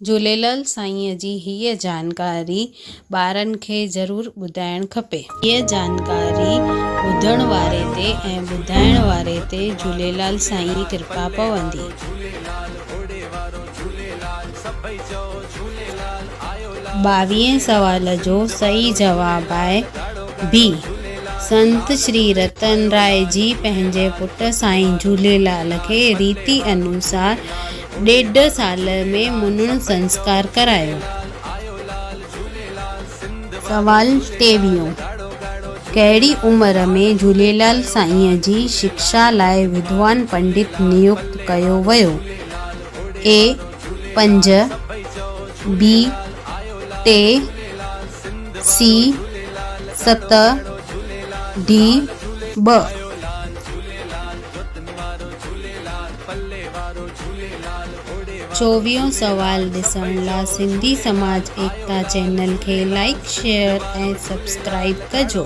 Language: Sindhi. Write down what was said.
جهوليلال سائينء جي هيء جانڪاري ٻارن کي ضرور ٻڌائڻ کپي. هيء جانڪاري ٻڌڻ واري تي ۽ ٻڌائڻ واري تي جهوليلال سائينء جي ڪرپا پوندي. ٻاويهين سوال جو صحيح جواب آهي، بي. سنت شري رتن راء جي پنهنجي پٽ سائين جهوليلال کي ريتي انوسار ڏيڍ سال ۾ منڻ سنسڪار ڪرايو. سوال ٽيويهون، ڪهڙي عمر ۾ جهوليلال سائينء جي شڪشا لاء ودوان پنڊت نيوڪت ڪيو ويو؟ اي، پنج، بي، ٽي، سي، ست، ڊي، ٻه. چوويهون سوال ڏسڻ لا سنڌي سماج ايڪتا چينل کي لائيڪ شيئر ۽ سبسڪرائيب ڪجو.